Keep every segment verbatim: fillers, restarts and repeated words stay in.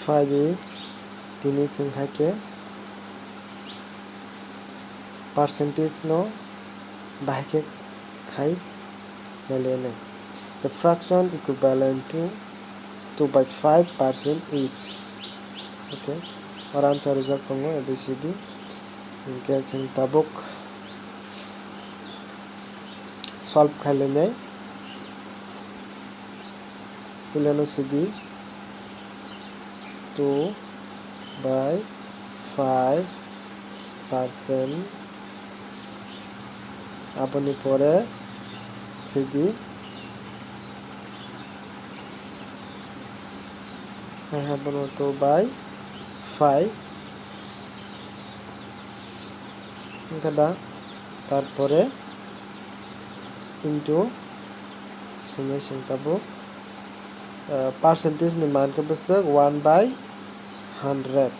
Phaidi tini chwng hai khe percentage no bahai khe khai nai le nai. The fraction equivalent to two by five percent is. Okay, oro answer rijak tongo A B C D. Hinkhe chwng tabuk solve khai le nai. Puilano sidi two by five percent. Aboni pore sidi hai abono two by five wngkha da, tarpore into sini sing tabuk. Ah, percentage ni man khe bwswk one by hundred.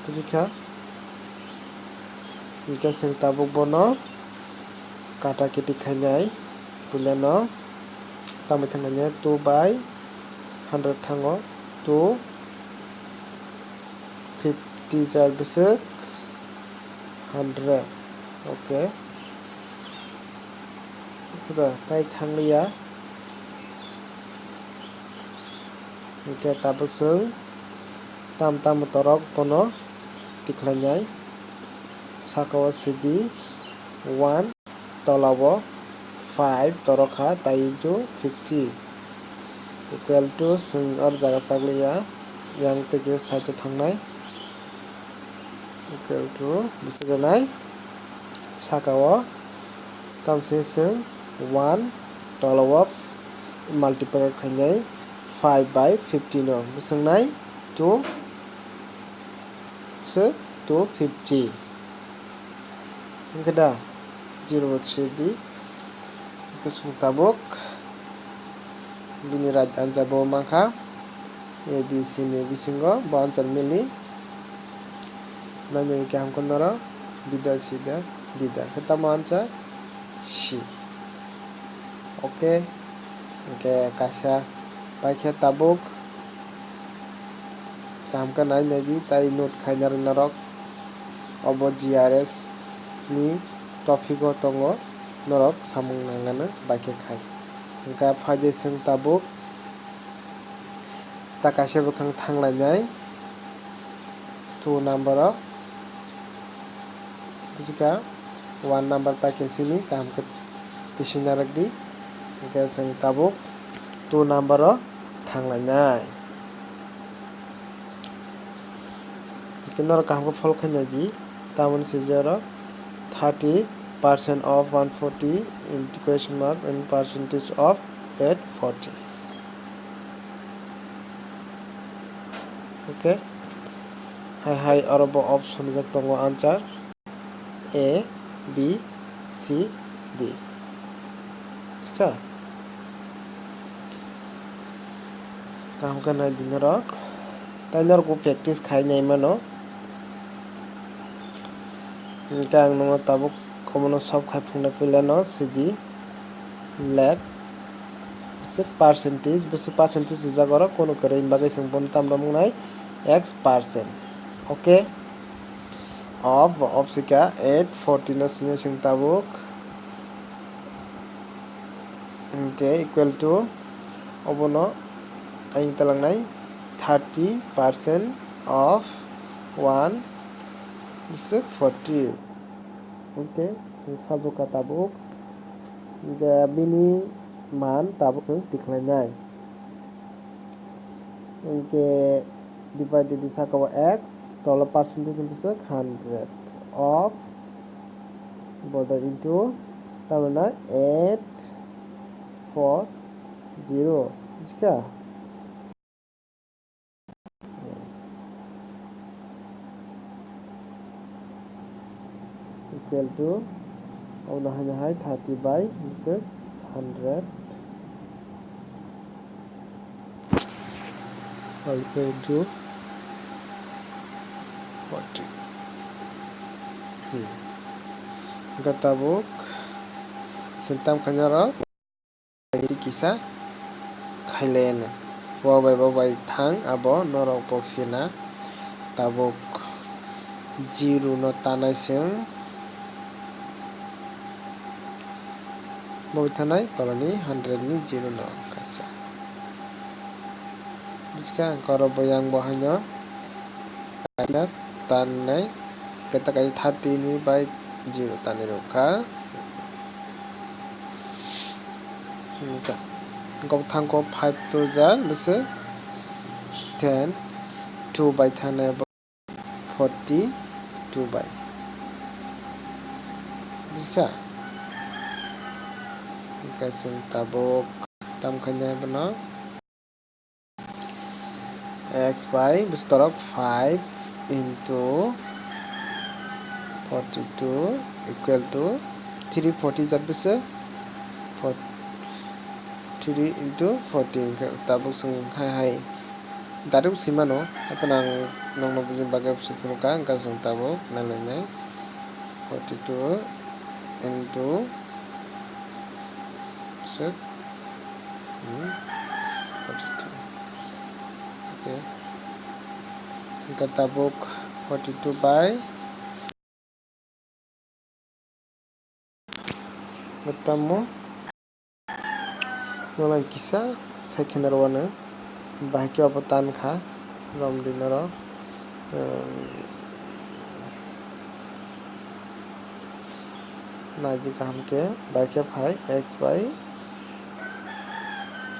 Bujikha? Hingkhe chwng tabuk bono kata kiti khainai. Puilano tamwi thangnaino two by hundred thango. Two fifty jar bwswk hundred. Okay. Huda tai thangliya. Hingkhe tabuk chwng tam tam torok bono tikhlainai. Saka o sidi one, tola o five torok kha, tai into fifty equal to chwng or jaga chakliya, yang teke side o thangnai. Equal to bwswk nai saka o tamse chwng one tola o multiply khainai five by fifty no bwswk nai two se two fifty. Hingkhe da zero bo se di. Hingkhe chwng tabuk bini right answer bo mankha A B C ni bisingo bo answer mili. Nani kaham khe norok bida sida dida khe tamo answer C. Okay, hingkhe kaisa paikhe tabuk. Kaham khe nai nai di, tai note khaina rw norok. Obo G R S ni topic o tongo, norok samung nangano bai khe khai. Hingkhe phaidi chwng tabuk ta kaisa bwkhang thanglainai two number o. Bujikha one number paikhe sini kaham khe tisina rwk di. Hingkhe chwng tabuk two number o thanglainai. Hingkhe norok kaham khe follow khainai di. Tamoni swijak oro thirty percent of one forty into question mark in percentage of eight forty. Okay. Hai hai oro bo option rijak tongo answer. A, B, C, D. Thikha? Kaham khe nai di norok. Tai norok bo practice khai nai mano. Hingkhe ang nono tabuk omono solve khai phunukna puilano sidi. Lakh. Bwswk percentage, bwswk percentage rijak oro, kunu kwrwi bagwi chwng bono tam rwmwk nai X percent. Okay. Of, of sikha eight forty no sini chwng tabuk. Hingkhe equal to obono ayang talangnai thirty percent of one bwswk forty. Hingkhe chwng sajwkha tabuk je bini man tabuk chwng tikhlainai. Hingkhe divided di saka o X, tola percentage ni bwswk hundred of border into, tamoni eight four zero sikha. Equal to, obono haino hai thirty by bwswk hundred. Alpha into forty. Hmm. Hingkhe tabuk chwng tam khainai oro kisa khailaiya. Bo bai bo bai thang, abo norok bo khina tabuk zero no tanai chwng. Bo bai thanai tolani hundred ni zero no kaisa. Buji kha, ang koro bo yang bo haino tanai, keta kai thirty ni bai zero tanai rwkha. Hwnkhe, hwnkhe thangkho five two jar bwswk ten, two bai thanai bo forty two bai. Buji kha? Hwnkhe chwng tabuk tam khainai bono. X bai bwswk torok five into forty two equal to three forty jar bwswk three into forty, hwnkhe tabuk chwng hai hai direct si mano, haphano ang nokno bini bagwi swi phunukha, hwnkhe chwng tabuk nai lainai forty two into bwswk Hmm. Forty two. Okay. Hwnkhe tabuk forty two bai. Tamo. Nono kisa second rwano. Bahai khe obo tan kha. Romdi norok. Naidi kaham khe, bai khe phai x bai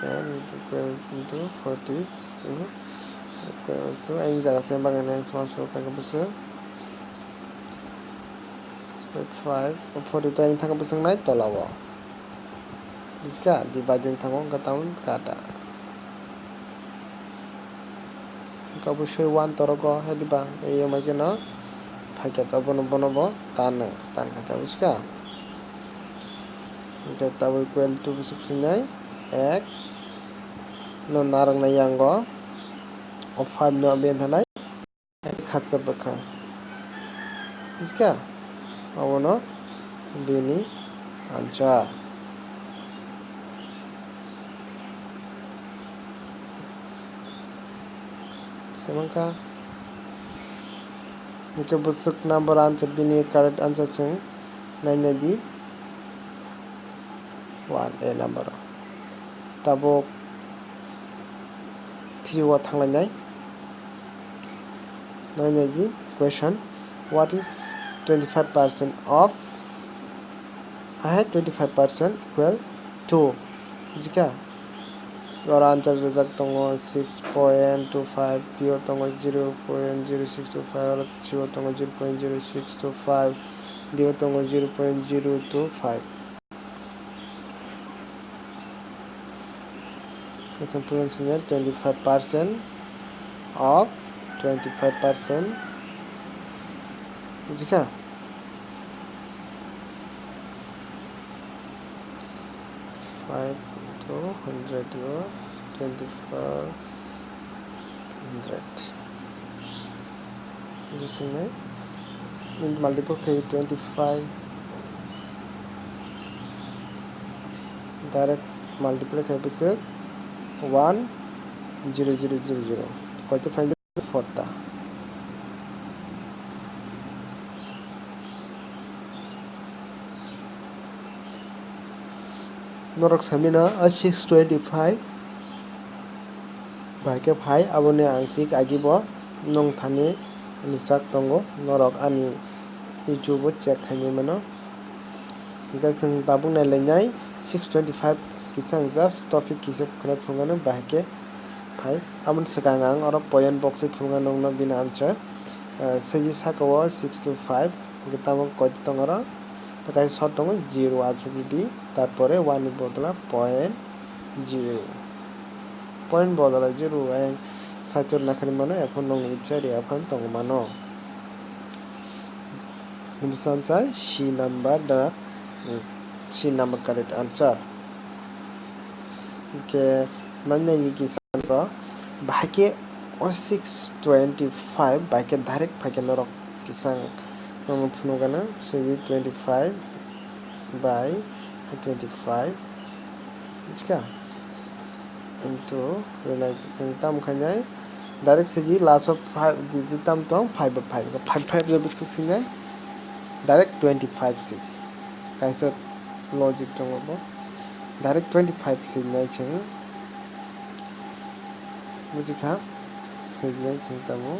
ten equal to forty two equal to, ayang jaga se bagwi nang sama sama kha khe bwswk five, forty two ayang thang bwswk nai tola o. Buji kha, di bai di wng thango, hwnkhe tamo kata. Hwnkhe obosoi one torogo, hai diba, ei yomai kheno phaikha ta bono, bono bo tan, tan kha ta, buji kha? Hwnkhe tabuk equal to bwswk swinai x no narwknai yango, o five no bini thanai. Khakchang bwkha. Buji kha? Abono bini answer. Semankha. Hwnkhe bwswk number answer bini correct answer chwng nainai di. One A number. Tabuk three o thanglainai. Nainai di question, what is twenty five percent of, hai twenty five percent equal to? Buji kha? Oro answer rijak tongo six point two five, B o tongo zero point zero six two five, oro C o tongo zero point zero six two five, D o tongo zero point zero two five. Twenty five percent of twenty five percent. Buji kha? Five into hundred of twenty five hundred. Buji sinai. Multiple khe twenty five. Direct multiple khe bwswk one zero zero zero zero. Koito phai? Four ta. Norok samina a six twenty five bai khe phai, aboni ang tik agi bo nung thani rijak tongo, norok ani YouTube o check khainai mano. Hwnkhe chwng tabuk nai lainai six twenty five kisa ang just topic kisa khwlai phunuknai bahai khe phai. Aboni swkang ang oro point box o phunukna nukno bini answer. Ah, segi saka o six two five hwnkhe tamo koi tongo oro? Tei kaisa short tongo zero achukdi, tarpore one ni bodol o point zero. Point bodol o zero ang saitor nakhani mano, ephano nokni ichari aphano tongwi mano. Bwskango C number da, C number correct answer. Hwnkhe nai nai kisa ro, bahai khe o six twenty five bahai khe direct phai khe norok kisa ang nono phunukgana, six twenty five by twenty five, buji kha? Into rwnai chwng tam khainai. Direct siji last of five digit tam tong, five by five. Five five jebo swk sinai. Direct twenty five siji. Kaisa logic tongo bo. Direct twenty five sinai chwng. Bujikha? Sinai chwng tamo.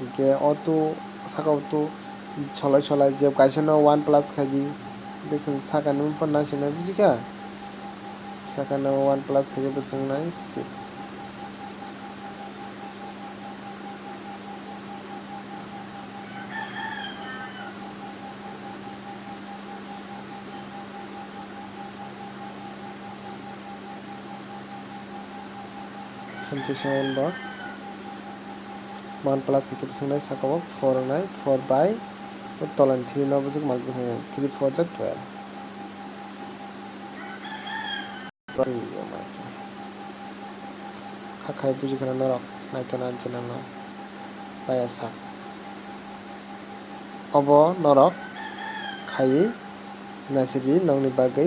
Hingke o tu saka o tu solai solai je kaisa no one plus khai di, hingke chwng saka ni phano nai sinai bujikha, saka no one plus khai di bwswk nai six. Santwi seven bo one plus hingke bwswk nai saka o four nai, four by o tola ni three no bwswk mal three four ja twelve. Kha khai buji khana norok naitona ang channel no paiya sak. Obo norok khaiwi naisidi nokni bagwi